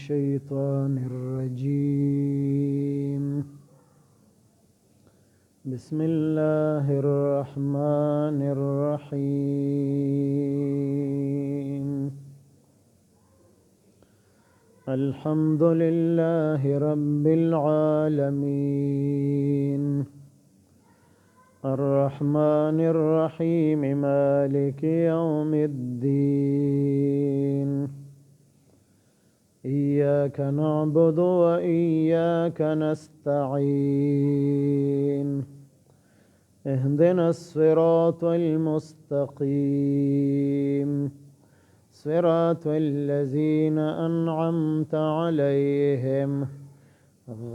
الشيطان الرجيم. بسم الله الرحمن الرحيم. الحمد لله رب العالمين. الرحمن الرحيم، مالك يوم الدين. إياك نعبد وإياك نستعين. اهدنا الصراط المستقيم، صراط الذين أنعمت عليهم،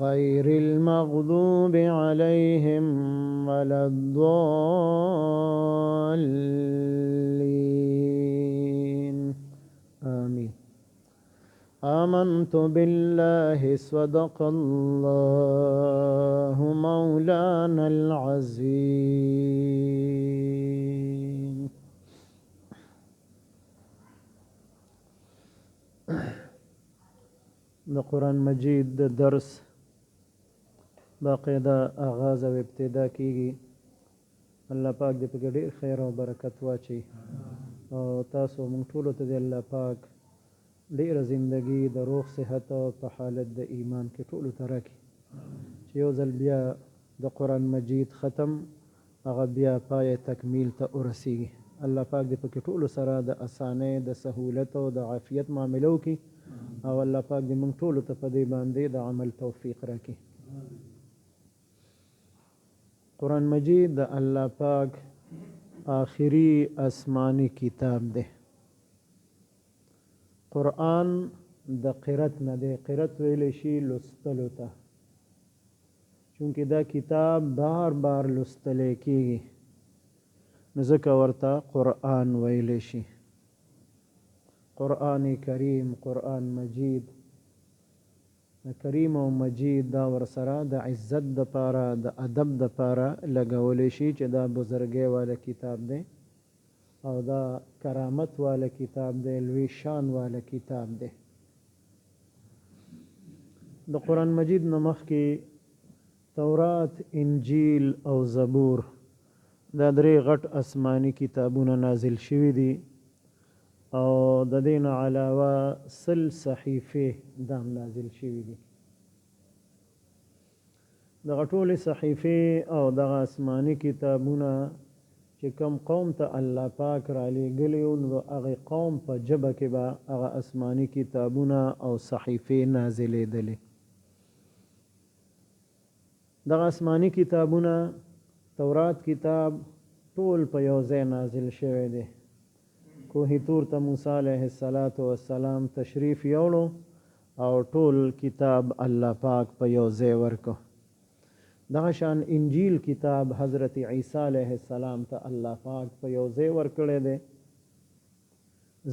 غير المغضوب عليهم ولا الضالين. آمين. آمنت بالله، صدق الله مولانا العظيم. د قرآن مجید د درس باقاعده آغاز او ابتدا کیږي. الله پاک دې پکې ډېر خیر او برکت واچي، او تاسو موږ ټولو ته دې الله پاک ډېره زندگی د روغ صحت او په حالت د ایمان کې ټولو ته راکړي، چې یو ځل بیا د قرآن مجید ختم هغه بیا پای تکمیل ته ورسیږي. الله پاک دې پکې ټولو سره د اسانۍ، د سهولت او د عافیت معامله وکړي، او الله پاک دې موږ ټولو ته په دې باندې د عمل توفیق راکړي. قرآن مجید د الله پاک آخري آسماني کتاب دی. قرآن د قرت نه دی، قرت ویلی شي لوستلو ته، چونکه دا کتاب بار بار لوستلی کیږي، نو ځکه ورته قرآن ویلی شي. قرآن کریم، قرآن مجید، کریم او مجید دا ورسره د عزت د پاره، د ادب د پاره لګولی شي، چې دا بزرګۍ والا کتاب دی او دا کرامت والا کتاب دی، لوی شان والا کتاب دی. د قرآن مجید نه مخکې تورات، انجیل او زبور، دا درې غټ آسماني کتابونه نازل شوي دي، او د دې نه علاوه 100 صحیفې دا هم نازل شوي دي. دغه ټولې صحیفې او دغه آسماني کتابونه چې کوم قوم ته الله پاک را لېږلي وو، نو د هغې قوم په ژبه کې به هغه آسماني کتابونه او صحیفې نازلېدلې. دغه آسماني کتابونه، تورات کتاب ټول په یو ځای نازل شوی دی. کوه طور ته موسی علیه الصلاة والسلام تشریف یوړو او ټول کتاب الله پاک په یو ځای ورکو. دغه شان انجیل کتاب حضرت عیسی علیه السلام ته الله پاک په یو ځای ورکړی دی.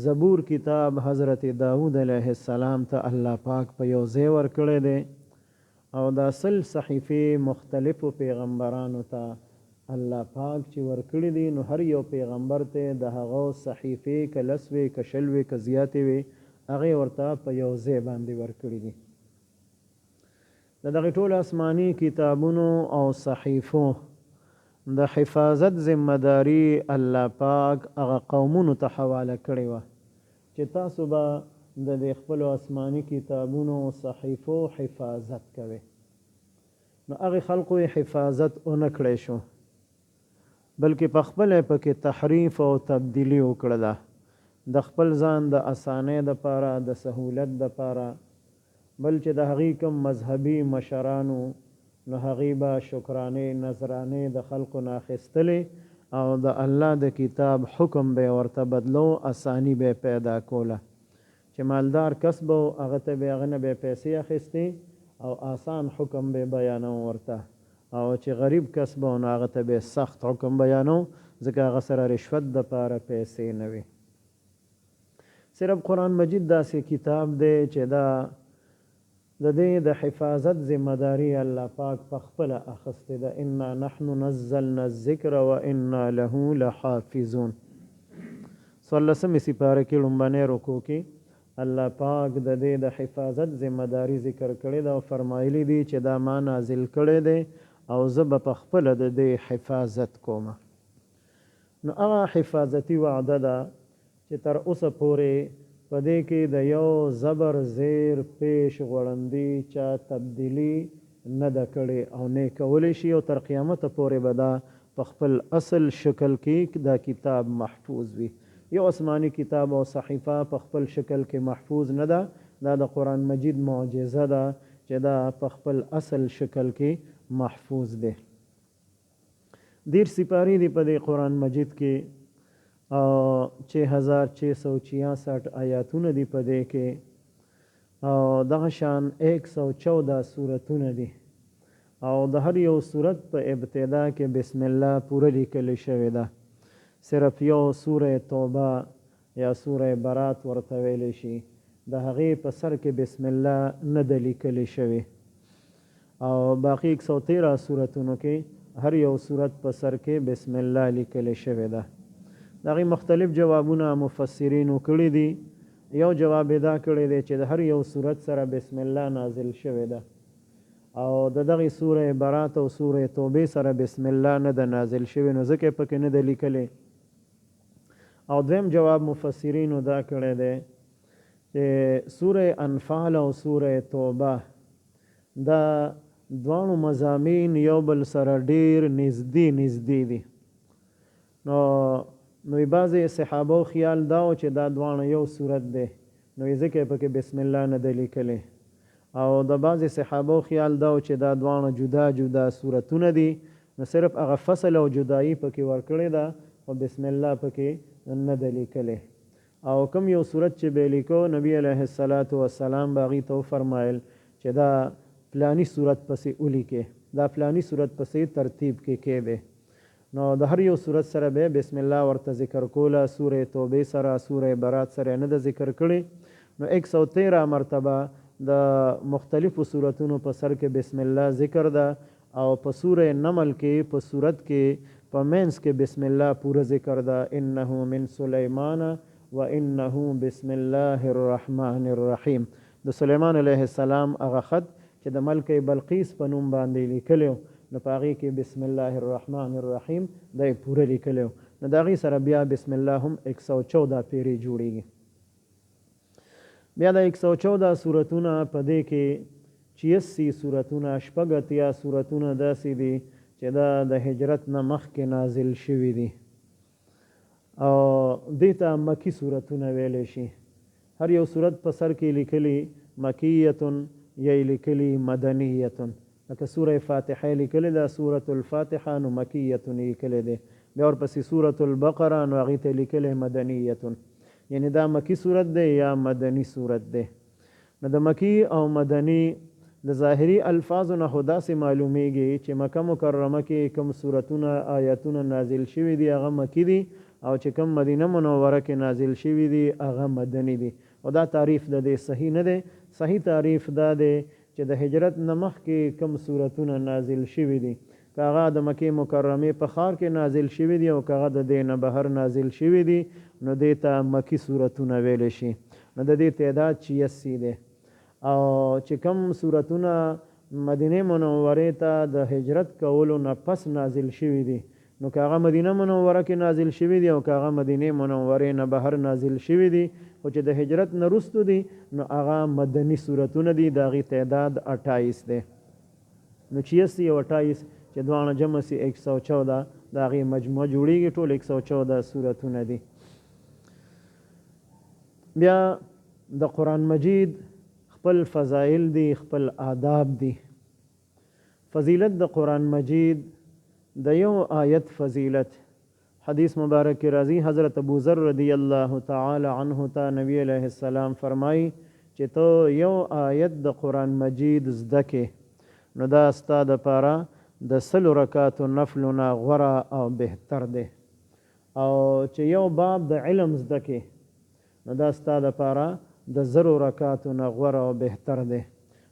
زبور کتاب حضرت داود علیه السلام ته الله پاک په یو ځای ورکړی دی. او دا 100 صحیفې مختلفو پیغمبرانو ته الله پاک چې ورکړي دي، نو هر یو پیغمبر ته د هغو صحیفې که 10 وې، که 20 وې، که زیاتې وې، هغې ورته په یو ځای باندې ورکړي دي. د دغې ټولو آسماني کتابونو او صحیفو د حفاظت ذمه داري الله پاک هغه قومونو ته حواله کړې وه، چې تاسو به د دې خپلو آسماني کتابونو او صحیفو حفاظت کوئ. نو هغې خلقو یې حفاظت ونه کړی شو، بلکې په خپله یې پکې تحریف او تبدیلي وکړله، د خپل ځان د اسانۍ دپاره، د سهولت دپاره. بل چې د هغې کوم مذهبي مشرانو، نو هغې به شکرانې نذرانې د خلقو نه اخیستلې او د الله د کتاب حکم به یې ورته بدلو، اساني به یې پیدا کوله. چې مالدار کس به و، هغه ته به هغه نه به پیسې اخیستې او آسان حکم به بیانو ورته، او چې غریب کس به و، نو هغه ته به سخت حکم بیانو، ځکه هغه سره رشوت دپاره پیسې نه وي. صرف قرآن مجید داسې کتاب دی چې دا د دې د حفاظت ذمه داري الله پاک په خپله اخیستې ده. انا نحن نزلنا الذکر وانا له لحافظون. څوارلسمې سپاره کې لومبنۍ رکوع کې الله پاک د دې د حفاظت ذمه داري ذکر کړې ده او فرمایلي دي چې دا ما نازل کړی دی او زه به په خپله د دې حفاظت کوم. نو هغه حفاظتي وعده ده چې تر اوسه پورې په دې کې د یو زبر زیر پیش غوړندي چا تبدیلي نه ده کړې او نه یې کولی شي او تر قیامته پورې به دا په خپل اصل شکل کې دا کتاب محفوظ وي. یو آسماني کتاب او صحیفه په خپل شکل کې محفوظ نه ده، دا د قرآن مجید معجزه ده چې دا په خپل اصل شکل کې محفوظ دی. 30 سپارې دي په دې قرآن مجید کې او 6666 آیاتونه دي په دې کې او دغه شان 114 سورتونه دي او د هر یو سورت په ابتدا کې بسم الله پوره لیکل شوې ده. صرف یو سوره توبه یا سوره برات ورته ویلی شي، د هغې په سر کې بسم الله نه ده لیکل شوې او باقي 113 سورتونو کې هر یو سورت په سر کې بسم الله لیکل شوې ده. د هغې مختلف جوابونه مفسرینو کړي دي. یو جواب یې دا کړی دی چې د هر یو سورت سره بسم الله نازل شوې ده او د دغې سوره برات او سوره توبې سره بسم الله نه ده نازل شوې، نو ځکه یې پکې نه ده لیکلې. او دویم جواب مفسرینو دا کړی دی چې سوره انفال او سوره توبه دا دواړو مضامین یو بل سره ډیر نږدې نږدې دي. نو بعضې صحابو خیال دا و چې دا دواړه یو سورت دی، نو یې ځکه یې پکې بسم الله نه ده لیکلې. او د بعضې صحابو خیال دا و چې دا دواړه جدا جدا سورتونه دي، نو صرف هغه فصل او جدایي پکې ورکړې ده خو بسم الله پکې نه ده لیکلې. او کوم یو سورت چې به یې لیکو، نبی علیه الصلاة والسلام به هغوی ته وفرمایل چې دا فلاني سورت پسې ولیکې، دا فلاني سورت پسې ترتیب کې کېدی. نو د هر یو سورت سره به بسم الله ورته ذکر کوله، سوره توبې سره، سوره برات سره نه ده ذکر کړې. نو 113 مرتبه د مختلفو سورتونو په سر کې بسم الله ذکر ده او په سوره نمل کې په سورت کې په منځ کې بسم الله پوره ذکر ده، انه من سلیمان و انه بسم الله الرحمن الرحیم. د سلیمان علیه السلام هغه خط چې د ملکې بلقیس په نوم باندې لیکلی و، نو په هغې کې بسم الله الرحمن الرحیم دا یې پوره لیکلی و. نو د هغې سره بیا بسم الله هم 114 پیرې جوړیږي. بیا د 114 سورتونه په دې کې 86 سورتونه، 86 سورتونه داسې دي چې دا د هجرت نه مخکې نازل شوي دي او دې ته مکي سورتونه ویلی شي. هر یو سورت په سر کې لیکلي مکیتون یا یې لیکلي مدنیتون، لکه سوره فاتحه یې لیکلې ده سورة الفاتحه، نو مکیتون یې لیکلی دی. بیا ورپسې سورة البقره، نو هغې ته یې لیکلی مدنیتون، یعنی دا مکی سورت دی یا مدني سورت دی. نو د مکی او مدني د ظاهري الفاظو نه خو داسې معلومیږي چې مکه مکرمه کې کوم سورتونه آیتونه نازل شوي دي هغه مکي دي، او چې کوم مدینه منوره کې نازل شوي دي هغه مدني دي. او دا تعریف د دې صحیح نه دی. صحیح تعریف دا دی چې د هجرت نه مخکې کوم سورتونه نازل شوي دي، که هغه د مکې مکرمې په ښار کې نازل شوي دي او که هغه د دې نه بهر نازل شوي دي، نو دې ته مکي سورتونه ویلی شي. نو د دې تعداد 86 دی. او چې کوم سورتونه مدینې منورې ته د هجرت کولو نه پس نازل شوي دي، نو که هغه مدینه منوره کې نازل شوي دي او که هغه مدینې منورې نه بهر نازل شوي دي، خو چې د هجرت نه وروسته دي، نو هغه مدني سورتونه دي، د هغې تعداد 28 دی. نو 86 او 28 چې دواړه جمع سي 114، د هغې مجموعه جوړیږي، ټول 114 سورتونه دي. بیا د قرآن مجید خپل فضایل دي، خپل آداب دي. فضیلت د قرآن مجید د یو آیت فضیلت حدیث مبارک کې راځي، حضرت ابو ذر رضی الله تعالی عنه ته نبی علیه السلام فرمایي چې ته یو آیت د قرآن مجید زده کې، نو دا ستا دپاره د 100 رکعاتو نفلو نه غوره او بهتر دی. او چې یو باب د علم زده کې، نو دا ستا دپاره د 1000 رکعاتو نه غوره او بهتر دی.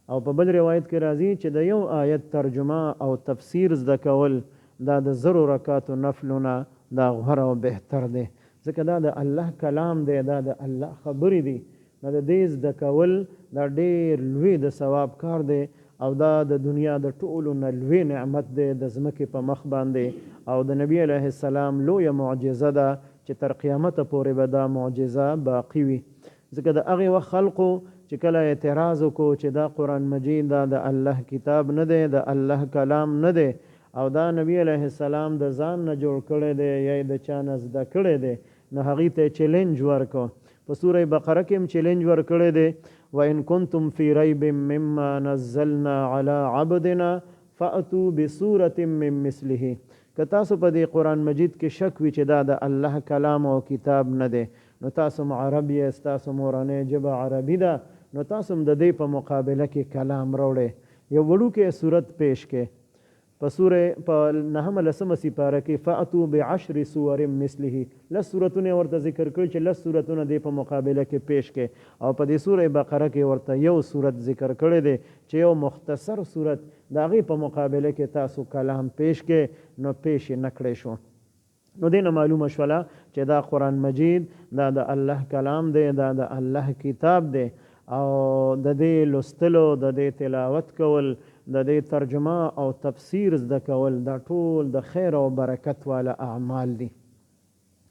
او په بل روایت کې راځي چې د یو آیت ترجمه او تفسیر زده کول دا د 1000 رکعاتو نفلو نه دا غوره او بهتر دی، ځکه دا د الله کلام دی، دا د الله خبرې دي. نو نو د دې زده کول دا ډېر لوی د ثواب کار دی او دا د دنیا د ټولو نه لوی نعمت دی د ځمکې په مخ باندې او د نبی علیه السلام لویه معجزه ده چې تر قیامته پورې به دا معجزه باقي وي. ځکه د هغې وخت خلقو چې کله اعتراض وکړو چې دا قرآن مجید دا د الله کتاب نه دی، د الله کلام نه دی او دا نبی علیه السلام د ځان نه جوړ کړی دی یا یې د چا نه زده کړی دی، نو هغوی ته یې چیلنج ورکړ. په سوره بقره کې هم چیلنج ورکړی دی، وان کنتم فی ریب مما نزلنا علی عبدنا فأتوا بسورة من مثله، که تاسو په دې قرآن مجید کې شک وي چې دا د الله کلام او کتاب نه دی، نو تاسو هم عرب یئ، ستاسو مورنۍ ژبه عربي ده، نو تاسو هم د دې په مقابله کې کلام راوړئ، یو وړوکی سورت پیش کړئ. په سوره په نهمه لسمه سپاره کې فأتوا بعشر سور مثله، لس سورتونه یې ورته ذکر کړي چې لس سورتونه دې په مقابله کې پیش کړئ، او په دې سوره بقره کې ورته یو سورت ذکر کړی دی چې یو مختصر سورت د هغې په مقابله کې تاسو کلام پیش کړئ، نو پیش یې نه کړی شو. نو دې نه معلومه شوله چې دا قرآن مجید دا د الله کلام دی، دا د الله کتاب دی، او د دې لوستلو، د دې تلاوت کول، د دې ترجمه او تفسیر زده کول دا ټول د خیر او برکت والا اعمال دي.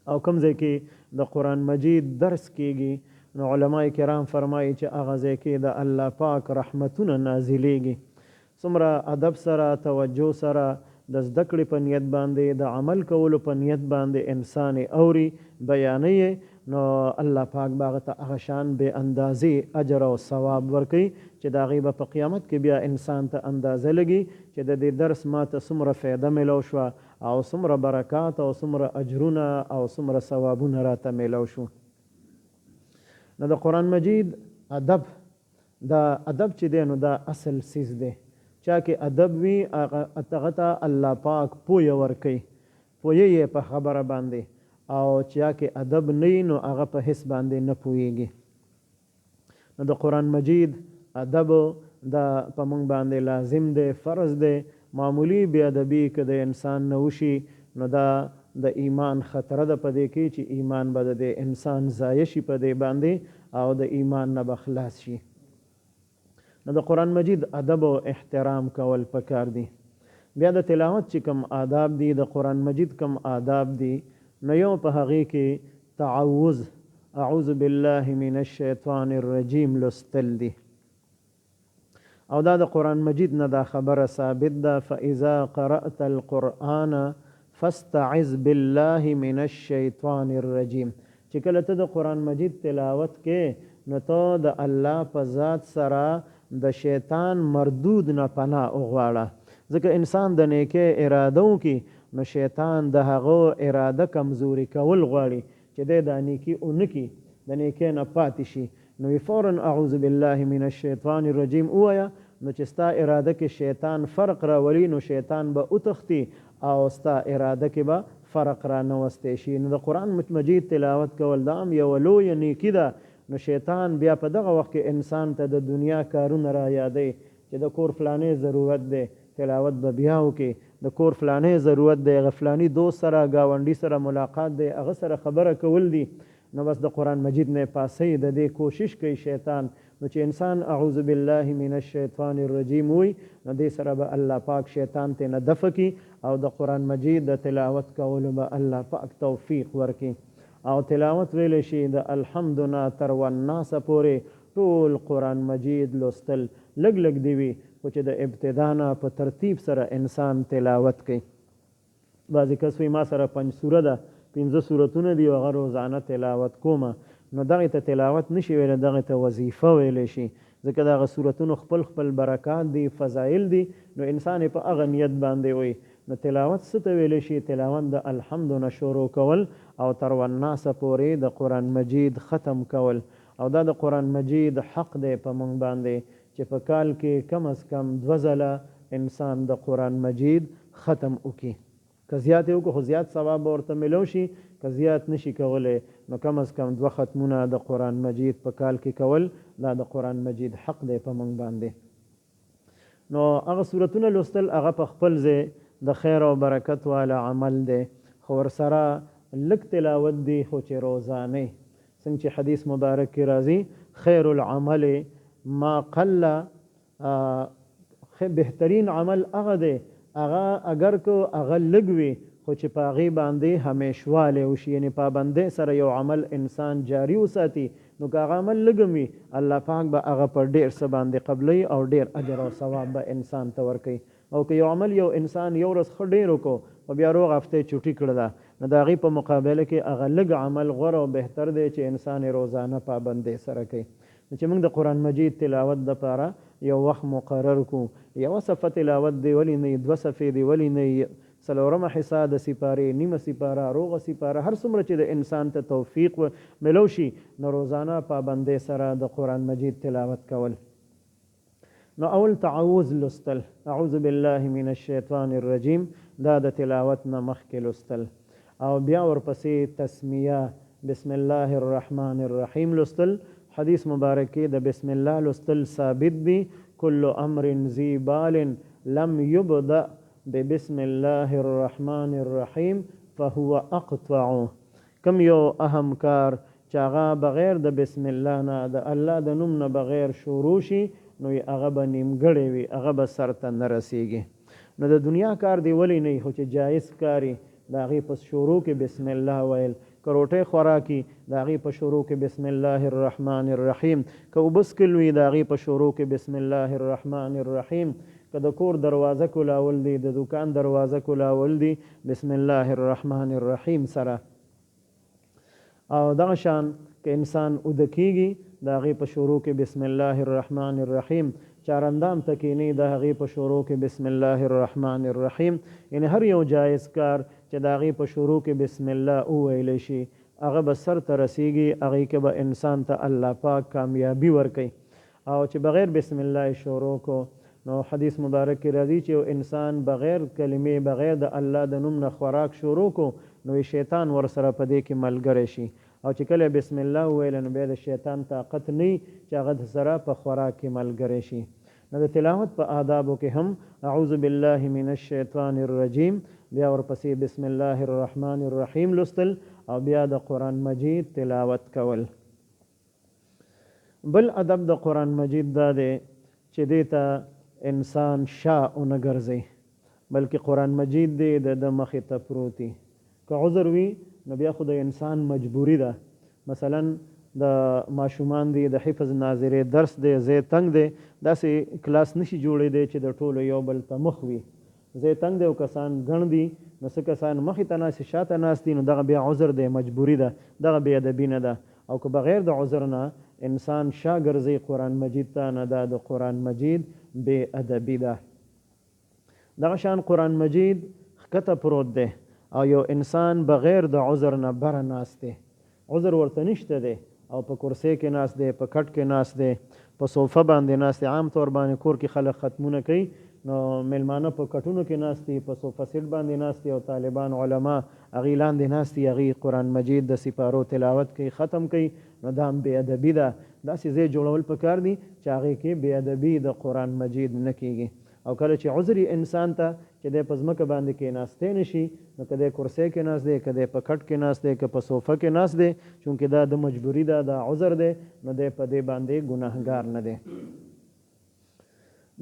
او کوم ځای کې د قرآن مجید درس کیږي نو علماء کرام فرمایي چې هغه ځای کې د الله پاک رحمتونه نازلیږي. څومره ادب سره، توجه سره، د زده کړې په نیت باندې، د عمل کولو په نیت باندې انسان یې اوري، بیانوي یې، نو الله پاک به هغه ته هغه شان بې اندازې اجر او ثواب ورکوي چې د هغې به په قیامت کې بیا انسان ته اندازه لګي چې د دې درس ماته څومره فایده میلاو شوه او څومره برکات او څومره اجرونه او څومره ثوابونه راته میلاو شو. نو د قرآن مجید ادب، دا ادب چې دی نو دا اصل څیز دی. چا کې ادب وي هغه ته الله پاک پوهه ورکوي، پوهیږي یې په خبره باندې، او چا کې ادب نه وي نو هغه په هیڅ باندې نه پوهیږي. نو د قرآن مجید ادب دا په مونږ باندې لازم دی، فرض دی. معمولی بې ادبي که د انسان نه وشي نو دا د ایمان خطره ده په دې کې چې ایمان به د دې انسان ضایع شي په دې باندې او د ایمان نه به خلاص شي. نو د قرآن مجید ادب او احترام کول پکار دي. بیا د تلاوت چې کوم آداب دي، د قرآن مجید کوم آداب دي، نو یو په هغې کې تعوذ، اعوذ بالله من الشیطان الرجیم لوستل دي. او دا د قرآن مجید نه دا خبره ثابت ده، فاذا قرأت القرآن فاستعذ بالله من الشیطان الرجیم، چې کله ته د قرآن مجید تلاوت کې نو ته د الله په ذات سره د شیطان مردود نه پناه وغواړه. ځکه انسان د نیکۍ اراده وکړي نو شیطان د هغه اراده کمزوري کول غواړي چې دی دا نیکي ونه کړي، د نیکۍ نه پاتې شي. نو وی فوراً اعوذ بالله من الشیطان الرجیم ووایه، نو چې ستا اراده کې شیطان فرق راولي نو شیطان به وتښتي او ستا اراده کې به فرق را نه وستی شي. نو د قرآن مجید تلاوت کول دا هم یوه لویه نیکي ده. نو شیطان بیا په دغه وخت کې انسان ته د دنیا کارونه را یادوي چې د کور فلانې ضرورت دی، تلاوت به بیا وکړي، د کور فلانې ضرورت دی، هغه فلاني دوست سره، ګاونډي سره ملاقات دی، هغه سره خبره کول دي. نو بس د قرآن مجید نه پاسي د دې کوشش کوي شیطان. نو چې انسان اعوذ بالله من الشیطان الرجیم وي نو دې سره به الله پاک شیطان ته نه دفع کړي او د قرآن مجید د تلاوت کولو به الله پاک توفیق ورکړي. او تلاوت ویلی شي د الحمد نه تر والناس پورې ټول قرآن مجید لوستل لږ لږ دی وي، خو چې د ابتدا نه په ترتیب سره انسان تلاوت کوي. بعضې کس وایي ما سره پنځ سوره ده، پنځه سورتونه دي او هغه روزانه تلاوت کومه، نو دغې ته تلاوت نشي ویلی، دغې ته وظیفه ویلی شي، ځکه د هغه سورتونو خپل خپل برکات دي، فضایل دي، نو انسان یې په هغه نیت باندې وایي. نو تلاوت څه ته ویلی شي؟ تلاوت د الحمد نه شروع کول او تر والناس پورې د قرآن مجید ختم کول. او دا د قرآن مجید حق دی په مونږ باندې چې په کال کې کم از کم 2 ځله انسان د قرآن مجید ختم وکړي. که زیات یې وکړو خو زیات ثواب به ورته میلاو شي، که زیات نشي کولی نو کم از کم 2 ختمونه د قرآن مجید په کال کې کول دا د قرآن مجید حق دی په مونږ باندې. نو هغه سورتونه لوستل هغه په خپل ځای د خیر او برکت والا عمل دی، خو ورسره لږ تلاوت دی، خو چې روزانه څنګه چې حدیث مبارک کې راځي خیر العمل ما قل، بهترین عمل هغه دی هغه اګر که هغه لږ وي خو چې په هغې باندې همیشوالی وشي، یعنې پابندۍ سره یو عمل انسان جاري وساتي، نو که هغه عمل لږ هم وي الله پاک به هغه په ډېر څه باندې قبلوي او ډېر اجر او ثواب به انسان ته ورکوي. او که یو عمل یو انسان یو ورځ ښه ډېر وکړو خو بیا روغه هفته یې چوټي کړله، نو د هغې په مقابله کې هغه لږ عمل غوره او بهتر دی چې انسان یې روزانه پابندۍ سره کوي. نو چې موږ د قرآن مجید تلاوت دپاره یو وخت مقرر کړو، یوه صفحه تلاوت دی ولې نه وي، دوه صفحې دی ولې نه وي، څلورمه حصه د سپارې، نیمه سپاره، روغه سپاره، هر څومره چې د انسان ته توفیق ملو شي، نو روزانه پابندۍ سره د قرآن مجید تلاوت کول. نو اول تعوذ لوستل، اعوذ بالله من الشیطان الرجیم، دا د تلاوت نه مخکې لوستل، او بیا ورپسې تسمیه بسم الله الرحمن الرحیم لوستل. حدیث مبارک کې د بسم الله لوستل ثابت دي، کل امر ذی بال لم یبدأ ببسم الله الرحمن الرحیم فهو اقطع. کوم یو اهم کار چې هغه بغیر د بسم الله نه، د الله د نوم نه بغیر شروع شي، نو یې هغه به نیمګړی وي، هغه به سر ته نه رسیږي. نو د دنیا کار دی ولې نه وي، خو چې جایز کار وي د هغې په شروع کې بسم الله ویل. که روټۍ خوراکي د هغې په شروع کې بسم الله الرحمن الرحیم، که اوبه څښل وي د هغې په شروع کې بسم الله الرحمن الرحیم، که د کور دروازه کولاول دي، د دکان دروازه کولاول دي، بسم الله الرحمن الرحیم سره. او دغه شان که انسان اوده کیږي د هغې په شروع کې بسم الله الرحمن الرحیم، چارندام ته کینی د هغې په شروع کې بسم الله الرحمن الرحیم. یعنی هر یو جایز کار چې د هغې په شروع کې بسم الله وویل شي هغه به سر ته رسیږي، هغې کې به انسان ته الله پاک کامیابي ورکوي. او چې بغیر بسم الله شروع کو، نو حدیث مبارک کې راځي چې یو انسان بغیر کلمې، بغیر د الله د نوم نه خوراک شروع کو، نو شیطان ورسره په دې کې ملګری شي. او چې کله بسم الله وویل نو بیا د شیطان طاقت نه وي چې هغه د سره په خوراک کې ملګری شي. نو د تلاوت په آدابو کې هم اعوذ بالله من الشیطان الرجیم، بیا ورپسې بسم الله الرحمن الرحیم لوستل، او بیا د قرآن مجید تلاوت کول. بل ادب د قرآن مجید دا دی چې دې ته انسان شا ونه ګرځي، بلکې قرآن مجید دی د ده مخې ته پروت وي. که عذر وي نو بیا خو د انسان مجبوري ده، مثلا د ماشومان دی، د حفظ ناظرې درس دی، ځای تنګ دی، داسې کلاس نشي جوړېدی چې د ټولو یو بل ته مخ وي، ځای تنګ دی او کسان ګڼ دي، نو څه کسان مخې ته ناست دي، شاته ناست دي، نو دغه بیا عذر دی، مجبوري ده، دغه بې ادبي نه ده. او که بغیر د عذر نه انسان شا ګرځي قرآن مجید ته، نه دا د قرآن مجید بې ادبي ده. دغه شان قرآن مجید ښکته پروت دی او یو انسان بغیر د عذر نه بره ناست دی، عذر ورته نشته دی، او په کرسۍ کې ناست دی، په کټ کې ناست دی، په صوفه باندې ناست دی. عام طور باندې کور کې خلک ختمونه کوي، نو میلمانه په کټونو کې ناست دي، په صوفه سیټ باندې ناست دي، او طالبان علما هغې لاندې ناست دي، هغې قرآن مجید د سپارو تلاوت کوي، ختم کوي، نو دا هم بې ادبي ده. داسې ځای جوړول پکار دي چې هغې کې بې ادبي د قرآن مجید نه کیږي. او کله چې عذر یې انسان ته چې دی په ځمکه باندې کېناستی نه شي، نو که دی کرسۍ کې ناست دی، که دی په کټ کې ناست دی، که په صوفه کې ناست دی، چونکې دا د مجبوري ده، دا عذر دی، نو دی په دې باندې ګناهګار نه دی.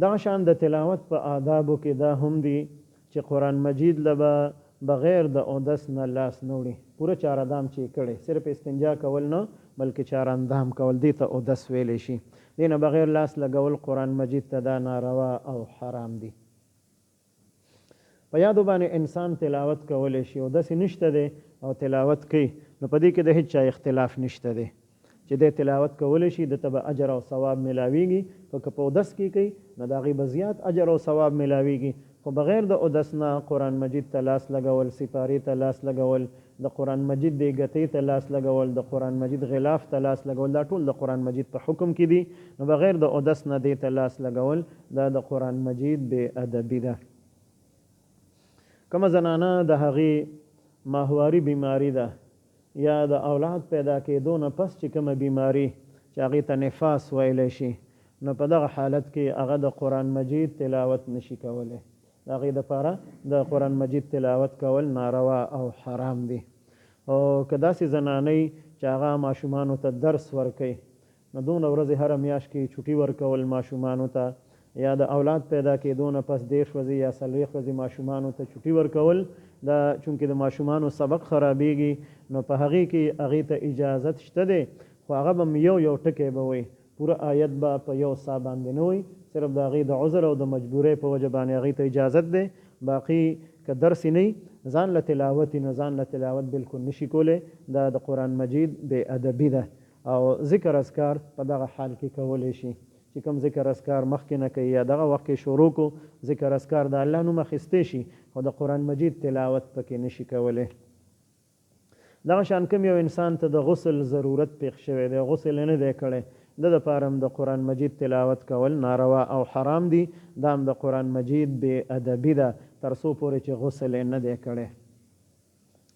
دغه شان د تلاوت په آدابو کې دا هم دي چې قرآن مجید له به بغیر د اودس نه لاس نه وړي، پوره چاردام چې یې کړی، صرف استنجا کول نه بلکې چاراندام کول، دې ته اودس ویلی شي. دې نه بغیر لاس لګول قرآن مجید ته دا ناروا او حرام دي. په یادو باندې انسان تلاوت کولی شي، اودس یې نشته دی او تلاوت کوي، نو په دې کې د هیڅ چا اختلاف نشته دی چې دی تلاوت کولی شي، ده ته به اجر او ثواب ملاویږي. خو که په اودس کې کوي نو د هغې به زیات اجر او ثواب ملاویږي. خو بغیر د اودس نه قرآن مجید ته لاس لګول، سپارې ته لاس لګول، د قرآن مجید دې ګتې ته لاس لګول، د قرآن مجید غلاف ته لاس لګول، دا ټول د قرآن مجید په حکم کې دي. نو بغیر د اودس نه دې ته لاس لګول دا د قرآن مجید بې ادبي ده. کومه زنانه د هغې ماهواري بیماري ده یا د اولاد پیدا کېدو نه پس چې کومه بیماري چې هغې ته نفاس ویلی شي، نو په دغه حالت کې هغه د قرآن مجید تلاوت نشي کولی. د هغې دپاره د قرآن مجید تلاوت کول ناروا او حرام دي. او که داسې زنانه چې هغه ماشومانو ته درس ورکوي، نو دومره ورځې هره میاشت کې چوټي ورکول ماشومانو ته، یا د اولاد پیدا کېدو نه پس 30 ورځې یا 40 ورځې ماشومانو ته چوټي ورکول، دا چونکې د ماشومانو سبق خرابېږي نو په هغې کې هغې ته اجازت شته دی، خو هغه به هم یو یو ټکی به وایي، پوره آیت به په یو ساه باندې نه وایي، صرف د هغې د عذر او د مجبورۍ په وجه باندې هغې ته اجازت دی. باقي که درس یې نه وي، ځان له تلاوت وي نو ځان له تلاوت بالکل نشي کولی، دا د قرآن مجید بې ادبي ده. او ذکر اذکار په دغه حال کې کولی شي، چې کوم ذکر اذکار مخکې نه کوي یا دغه وخت کې شروع کو، ذکر اذکار د الله نوم اخیستی شي، خو د قرآن مجید تلاوت پکې نشي کولی. دغه شان کوم یو انسان ته د غسل ضرورت پیښ شوی دی، غسل یې نه دی کړی، ده دپاره هم د قرآن مجید تلاوت کول ناروا او حرام دي، دا هم د قرآن مجید بې ادبي ده تر څو پورې چې غسل یې نه دی کړی.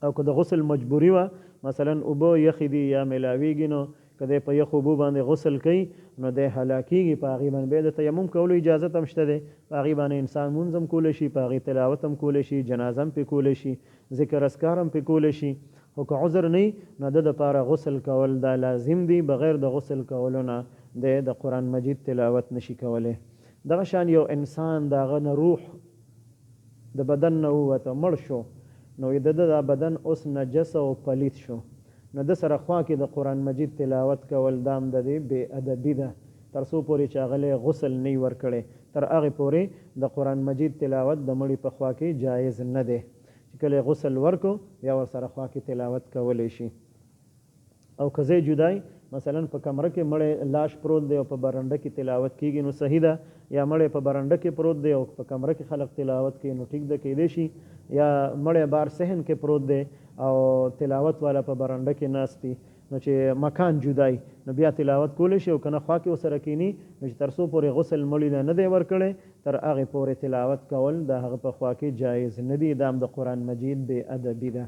او که د غسل مجبوري وه، مثلا اوبه یخې دي یا ملاویږي، نو که دی په یخو اوبو باندې غسل کوي نو دی هلاکیږي په هغې باندې، بیا د تیمم کولو اجازت هم شته دی، په هغې باندې انسان لمونځ هم کولی شي، په هغې تلاوت هم کولی شي، جنازه هم پرې کولی شي، ذکر اذکار هم پرې کولی شي. خو که عذر نه وي نو د ده دپاره غسل کول دا لازم دي، بغیر د غسل کولو نه دی د قرآن مجید تلاوت نشي کولی. دغه شان یو انسان د هغه نه روح د بدن نه ووته، مړ شو، نو د ده دا بدن اوس نجس او پلیت شو، نو ده سره خوا کې د قرآن مجید تلاوت کول دا هم د دې بې ادبي ده، تر څو پورې چې هغه له غسل نه وي ورکړی تر هغې پورې د قرآن مجید تلاوت د مړي په خوا کې جایز نه دی، چې کله یې غسل ورکړو بیا ورسره خوا کې تلاوت کولی شي. او که ځای جدا وي، مثلا په کمره کې مړی لاش پروت دی او په برنډه کې تلاوت کیږي نو صحیح ده، یا مړی په برنډه کې پروت دی او په کمره کې خلق تلاوت کوي نو ټیک ده، کیدای شي، یا مړی بار صحن کې پروت دی او تلاوت والا په برنډه کې ناست دي، نو چې مکان جدا وي نو بیا تلاوت کولی شي، او که نه خوا کې ورسره کینی نو چې تر څو پورې غسل مړي له نه دی ورکړی تر هغې پورې تلاوت کول د هغه په خوا کې جایز نه دي. دا هم د قرآن مجید بې ادبي ده.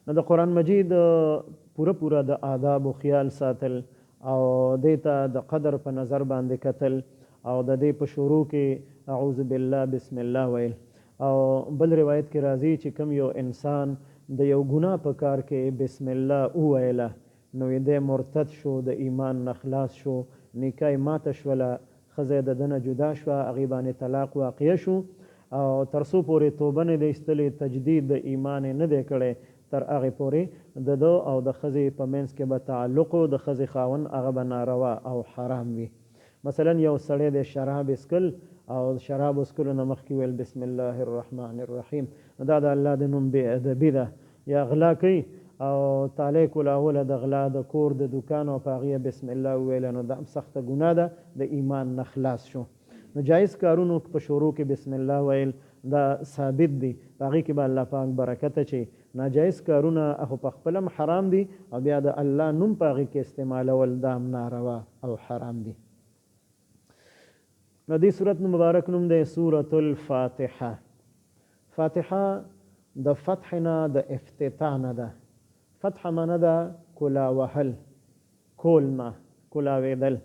نو د قرآن مجید پوره پوره د آدابو خیال ساتل او دې ته د قدر په نظر باندې کتل او د دې په شروع کې اعوذ بالله بسم الله ویل. او بل روایت کې راځي چې کوم یو انسان د یو ګناه په کار کې بسم الله وویله نو دی مرتد شو، د ایمان نه خلاص شو، نکاح یې ماته شوله، ښځه یې د ده نه جدا شوه، هغې باندې طلاق واقع شو، او تر څو پورې توبه نه دی ایستلې، تجدید د ایمان یې نه دی کړی، تر هغې پورې د ده او د ښځې په منځ کې به تعلق و د ښځې خاوند هغه به ناروا او حرام وي. مثلا یو سړی دی شراب یې څکل او شرابو څکلو نه مخکې ویل بسم الله الرحمن الرحیم، نو دا د الله د نوم بې ادبي ده. یا غلا کوي او تالی کولاوله د غلا د کور د دوکان او په هغې یې بسم الله وویله، نو دا هم سخته ګناه ده، د ایمان نه خلاص شو. نو جایز کارونو په شروع کې بسم الله ویل دا ثابت دي، په هغې کې به الله پاک برکت اچوي. ناجایز کارونه خو په خپله هم حرام دي او بیا د الله نوم په هغې کې استعمالول دا هم ناروا او حرام دي. نو دې سورت مبارک نوم دی سورة الفاتحه. فاتحه د فتح نه د افتتاح نه ده. فتح معنی ده کلا وهل، کول نه کلاوېدل.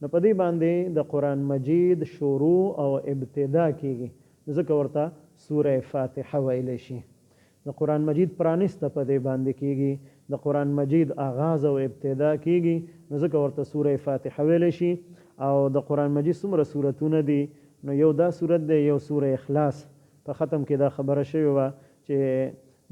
نو په دې باندې د قرآن مجید شروع او ابتدا کیږي، نو ځکه ورته سوره فاتحه ویلی شي. د قرآن مجید پرانیسته په دې باندې کیږي، د قرآن مجید آغاز او ابتدا کیږي، نو ځکه ورته سوره فاتحه ویلی شي. او د قرآن مجید څومره سورتونه دي، نو یو دا سورت دی، یو سوره اخلاص. په ختم کې دا خبره شوې وه چې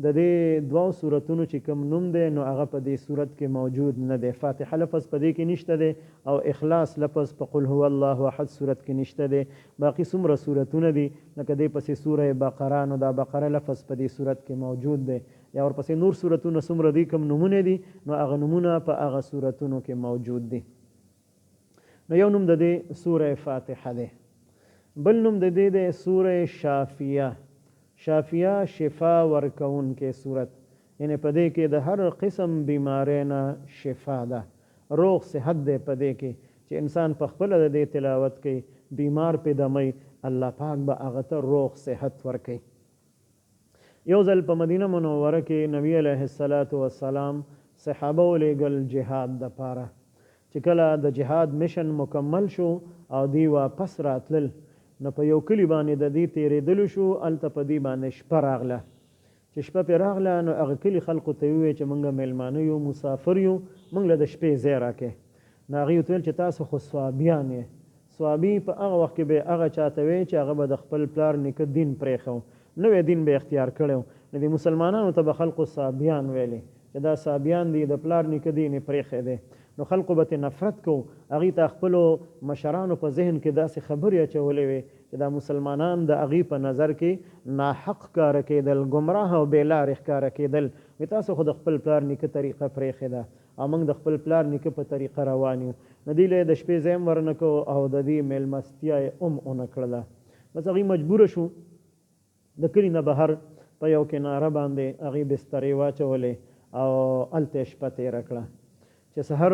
د دې دوو سورتونو چې کوم نوم دی نو هغه په دې سورت کې موجود نه دی. فاتحه لفظ په دې کې نشته دی او اخلاص لفظ په قل هو الله احد سورت کې نشته دی. باقي څومره سورتونه دي لکه دې پسې سوره بقره، نو دا بقره لفظ په دې سورت کې موجود دی. یا ورپسې نور سورتونه څومره دي کوم نومونه دي نو هغه نومونه په هغه سورتونو کې موجود دي. نو یو نوم د دې سوره فاتحه دی. بل نوم د دې دی سوره شافیه. شافیه شفا ورکوونکې صورت، یعنی په دې کې د هر قسم بیمارۍ نه شفا ده، روغ صحت دی په دې کې چې انسان په خپله د دې تلاوت کوي، بیمار پې دموي، الله پاک به هغه ته روغ صحت ورکوي. یو ځل په مدینه منوره کې نبی علیه الصلاة والسلام صحابه ولېږل جهاد دپاره. چې کله د جهاد مشن مکمل شو او دوی واپس راتلل نو په یو کلي باندې د دوی تېرېدلو شو، هلته په دوی باندې شپه راغله. چې شپه پرې راغله نو هغه کلي خلقو ته یې وویل چې مونږ مېلمانه یو، مسافر یو، مونږ له د شپې ځای راکړئ. نو هغوی ورته وویل چې تاسو خو صوابیان یئ. صوابي په هغه وخت کې به یې هغه چا ته ویل چې هغه به د خپل پلار نیکه دین پرېښی و، نوی دین به یې اختیار کړی و. نو دې مسلمانانو ته به خلقو صابیان ویلې چې دا صابیان دي، د پلار نیکه دین یې پرېښی دی. نو خلقو به ترې نفرت کوو. هغوی ته خپلو مشرانو په ذهن کې داسې خبرې اچولې وې چې دا مسلمانان د هغوی په نظر کې ناحق ښکاره کېدل، ګمراه او بې لارې ښکاره کېدل. وی تاسو خو د خپل پلار نیکه طریقه پرېښې ده او موږ د خپل پلار نیکه په طریقه روان یو. نو دوی له یې د شپې ځای هم ورنه کړ او د دوی مېلمستیا یې هم ونه کړله. بس هغوی مجبور شو د کلي نه بهر په یو کناره باندې هغوی بسترې واچولې او هلته یې شپه تېره کړه. چې سحر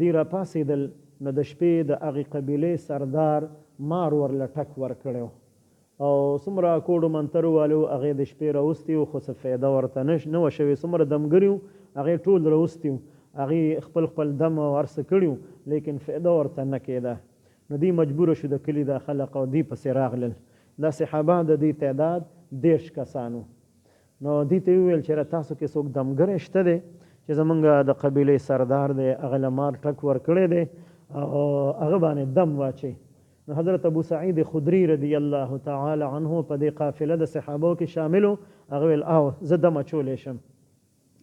دوی راپاڅېدل نو د شپې د هغې قبیلې سردار مار ورله ټک ورکړی و او څومره کوډو منترو والو هغې د شپې راوستي وو خو څه فایده ورته نه وه شوې. څومره دمګري وو هغې ټول راوستي وو، هغوی خپل خپل دم او هر څه کړي وو لیکن فایده ورته نه کېده. نو دوی مجبور شو د کلي دا خلق او دوی پسې راغلل. دا صحابه د دوی تعداد 30 کسان وو. نو دوی ته یې وویل چېرې تاسو کې څوک دمګری شته دی چې زمونږ د قبیلې سردار دی، هغه له مار ټک ورکړی دی او هغه باندې دم واچوي. نو حضرت ابو سعید خدری رضی الله تعالی عنه په دې قافله د صحابو کې شامل و. هغه ویل آو زه دم اچولی شم.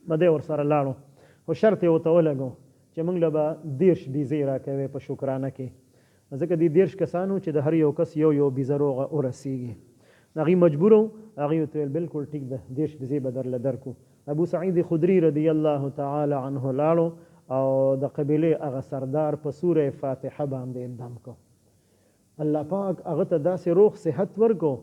به دی ورسره لاړو خو شرط یې ورته ولګو چې موږ له به 30 بیزې راکوې په شکرانه کې، ځکه دې 30 کسان وو چې د هر یو کس یو یو بیزه روغه ورسیږي. هغوی مجبور وو، هغوی ورته ویل بلکل ټیک ده، 30 بیزې به درله درکړو. ابو سعید خدری رضی الله تعالی عنه لاړو او د قبیلې هغه سردار په سوره فاتحه باندې دم کړ. الله پاک هغه ته داسې روغ صحت ورکړو.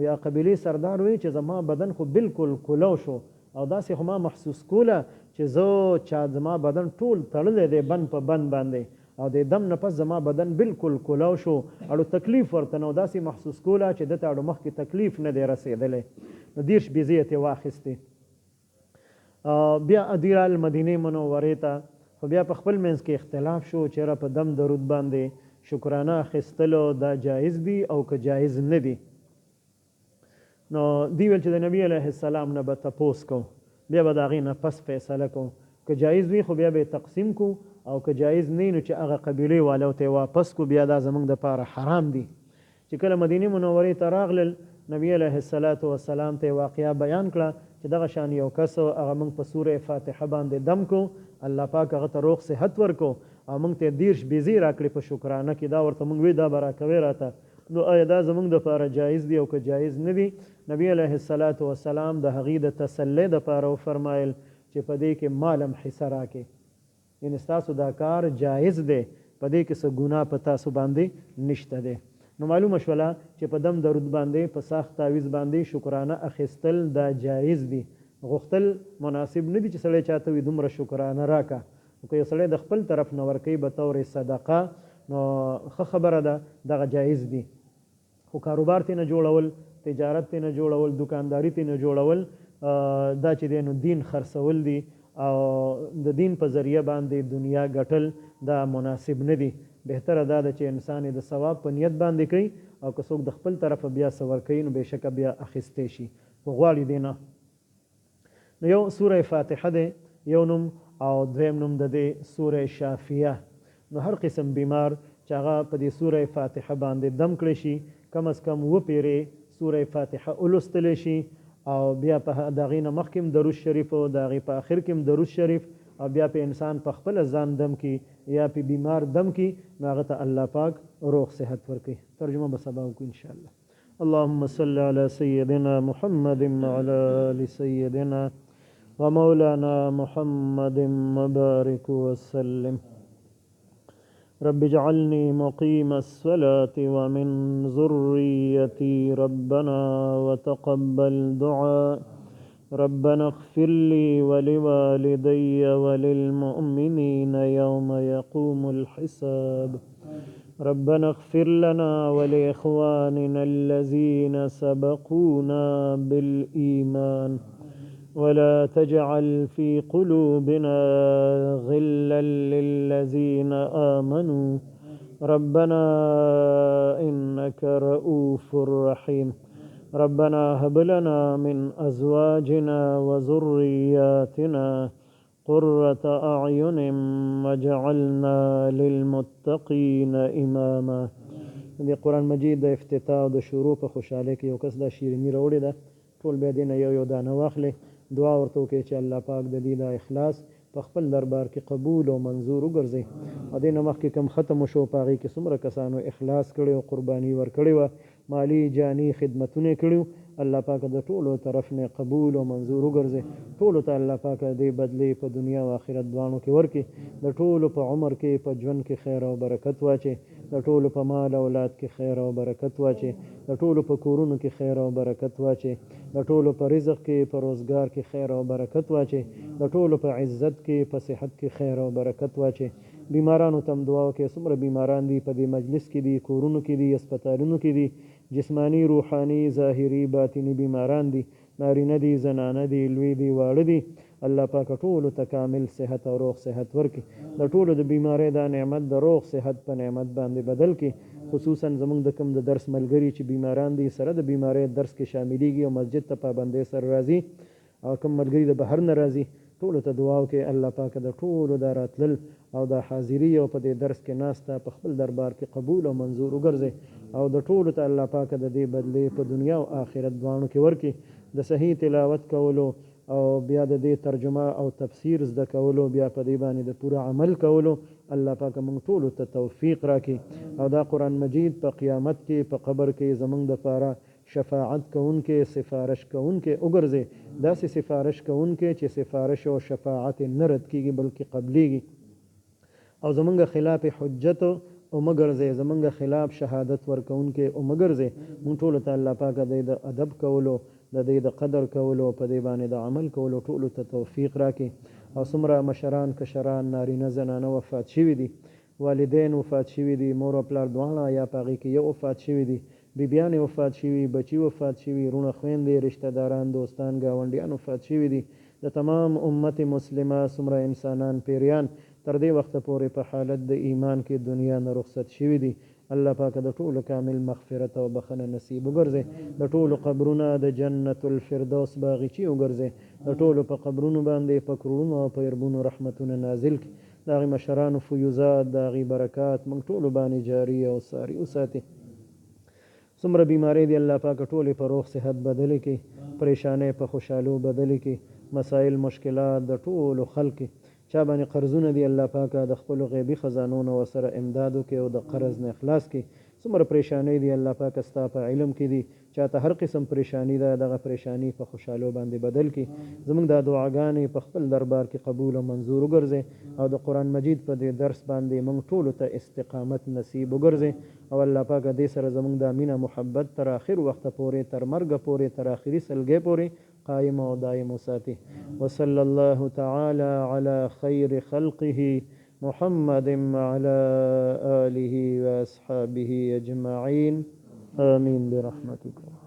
یا قبیلې سردار وی چې زما بدن خو بالکل کولو شو او داسې خو ما محسوس کوله چې زه چا زما بدن ټول تړلی دی بند په بند باندې، او د دم نه پس زما بدن بالکل کولو شو، اړو تکلیف ورته نه و، داسې محسوس کوله چې ده ته اړو مخکې تکلیف نه دی رسېدلی. نو 30 بیزې یې ترې واخیستې. بیا دوی راغلل مدینې منورې ته، خو بیا په خپل منځ کې اختلاف شو چېرې په دم درود باندې شکرانه اخیستلو دا جایز دي او که جایز نه دي. نو دوی ویل چې د نبی علیه السلام نه به تپوس کوو، بیا به د هغې نه پس فیصله کوو، که جایز وي خو بیا به یې تقسیم کو او که جایز نه نو چې هغه قبیلې والو ته یې واپس کو، بیا دا زموږ دپاره حرام دي. چې کله مدینې منورې ته راغلل نبی علیه الصلاة والسلام ته یې واقعه بیان کړه چې دغه شان یو کس هغه موږ په سوره فاتحه باندې دم کو، الله پاک هغه ته روغ صحت ورکو او موږ ته یې 30 بیزې راکړې په شکرانه کې، دا ورته موږ وی دا به راکوې راته، نو آیا دا زموږ دپاره جایز دي او که جایز نه دي؟ نبی علیه الصلاة والسلام د هغوی د تسلۍ دپاره وفرمایل چې په دې کې مالم حصه راکړئ، یعنې ستاسو دا کار جایز دی، په دې کې څه ګناه په تاسو باندې نشته دی. نو معلومه شوله چې په دم درود باندې په ساخت تعویذ باندې شکرانه اخیستل دا جایز دي. غوښتل مناسب نه دي چې سړی چاته وي دومره شکرانه راکه، خو که یو سړی د خپل طرف نه ورکوي به طور صدقه نو ښه خبره ده، دغه جایز دي. خو کاروبار ترې نه جوړول، تجارت ترې نه جوړول، دکانداري ترې نه جوړول، دا چې دی نو دین خرڅول دي او د دین په ذریعه باندې دنیا ګټل دا مناسب نه دي. بهتره دا ده چې انسان یې د ثواب په نیت باندې کوي او که څوک د خپل طرفه بیا څه ورکوي نو بېشکه بیا اخیستی شي، خو غواړي دې نه. نو یو سوره فاتحه دی یو نوم، او دویم نوم د دې سوره شافیه. نو هر قسم بیمار چې هغه په دې سوره فاتحه باندې دم کړی شي، کم از کم 7 پیرې سوره فاتحه ولوستلی شي او بیا په د هغې نه مخکې هم درود شریف او د هغې په آخر کې هم درود شریف، او بیا په انسان په خپله ځان دم کړي یا په بیمار دم کړي نو هغه ته الله پاک روغ صحت ورکوي. ترجمه به سبا وکړو انشاءالله. اللهم صل على سيدنا محمد وعلى آل سيدنا ومولانا محمد مبارك وسلم. رب اجعلني مقيم الصلاة ومن ذريتي ربنا وتقبل دعاء. ربنا اغفر لي ولوالدي وللمؤمنين يوم يقوم الحساب. ربنا اغفر لنا ولإخواننا الذين سبقونا بالإيمان ولا تجعل في قلوبنا غلا للذين آمنوا ربنا إنك رؤوف رحيم. ربنا هب لنا من أزواجنا وذرياتنا قرة اعین وجعلنا للمتقین اماما. د قرآن مجید د افتتاح او د شروع په خوشحالۍ کې یو کس دا شیریني راوړې ده، ټول بیا دې نه یو یو دانه واخلئ، دعا ورته وکړئ چې الله پاک د دې دا اخلاص په خپل دربار کې قبول او منظور وګرځوي. او دې نه مخکې کوم ختم وشو په هغې کې څومره کسانو اخلاص کړی او قرباني ورکړې وه، مالي جاني خدمتونه یې کړي وو، الله پاک د ټولو طرف نه قبول او منظور وګرځي. ټولو ته الله پاک د دې بدلې په دنیا او آخرت دواړو کې ورکړي، د ټولو په عمر کې په ژوند کې خیر او برکت واچي، د ټولو په مال او اولاد کې خیر او برکت واچي، د ټولو په کورونو کې خیر او برکت واچي، د ټولو په رزق کې په روزګار کې خیر او برکت واچي، د ټولو په عزت کې په صحت کې خیر او برکت واچي. بیمارانو ته هم دعا وکړئ، څومره بیماران دي په دې مجلس کې دي، کورونو کې دي، هسپتالونو کې دي، جسماني، روحاني، ظاهري، باطني بیماران دي، نارینه دي، زنانه دي، لوی دي، واړه دي، الله پاک ټولو ته کامل صحت او روغ صحت ورکړي، د ټولو د بیمارۍ دا نعمت د روغ صحت په نعمت باندې بدل کړي. خصوصا زموږ د کوم د درس ملګري چې بیماران دي، سره د بیمارۍ درس کې شاملیږي او مسجد ته پابندۍ سره راځي، او کوم ملګري د بهر نه راځي، ټولو ته دعا وکړئ الله پاک د ټولو دا راتلل او دا حاضري او په دې درس کې ناسته په خپل دربار کې قبول او منظور وګرځي، او د ټولو ته الله پاک د دې بدلې په دنیا او آخرت دواړو کې ورکړي. د صحیح تلاوت کولو او بیا د دې ترجمه او تفسیر زده کولو، بیا په دې باندې د پوره عمل کولو الله پاک موږ ټولو ته توفیق راکړي، او دا قرآن مجید په قیامت کې په قبر کې زموږ دپاره شفاعت کوونکی، سفارش کوونکی وګرځي، داسې سفارش کوونکی چې سفارش او شفاعت نه رد کیږي بلکې قبلیږي، او زمونږ خلاف حجت ومه ګرځي، زمونږ خلاف شهادت ورکوونکی ومه ګرځي. مونږ ټولو ته الله پاک د دې د ادب کولو، د دې د قدر کولو، په دې باندې د عمل کولو ټولو ته توفیق راکړي. او څومره مشران کشران نارینه زنانه وفات شوي دي، والدین وفات شوي دي، مور او پلار دواړه یا په هغې کې یو وفات شوي دي، بیبیانې وفات شوي، بچي وفات شوي، وروڼه خویندې، رشته داران، دوستان، ګاونډیان وفات شوي دي، د تمام امت مسلمه څومره انسانان پیریان تر دې وخته پورې په حالت د ایمان کې دنیا نه رخصت شوي دي، الله پاک د ټولو کامل مغفرت او بخښنه نصیب وګرځي، د ټولو قبرونه د جنت الفردوس باغچې وګرځي، د ټولو په قبرونو باندې په کروړونو او په اربونو رحمتونه نازل کړي، د هغې مشرانو فیوضات، د هغې برکات موږ ټولو باندې جاري او ساري وساتي. څومره بیمارۍ دي الله پاک ټولې په روغ صحت بدلې کړي، پریشانۍ په خوشحالو بدلې کړي، مسایل مشکلات د ټولو خلق کړي، چا باندې قرضونه دي الله پاک د خپلو غیبي خزانو نه ورسره امداد وکړي او د قرض نه اخلاص کړي. څومره پریشانۍ دي الله پاک ستا په علم کې دي، چاته هر قسم پریشانی ده دغه پریشانی په خوشحالو باندې بدل کړي. زموږ دا دعاګانې په خپل دربار کې قبول او منظور وګرځي، او د قرآن مجید په دې درس باندې موږ ټولو ته استقامت نصیب وګرځي، او الله پاک دې سره زموږ دا مینه محبت تر آخر وخته پورې، تر مرګه پورې، تر آخري سلګۍ پورې قائم او دائم وساتي. وصلی الله تعالی علی خیر خلقه محمد وعلى آله وأصحابه أجمعين، آمين برحمتكم.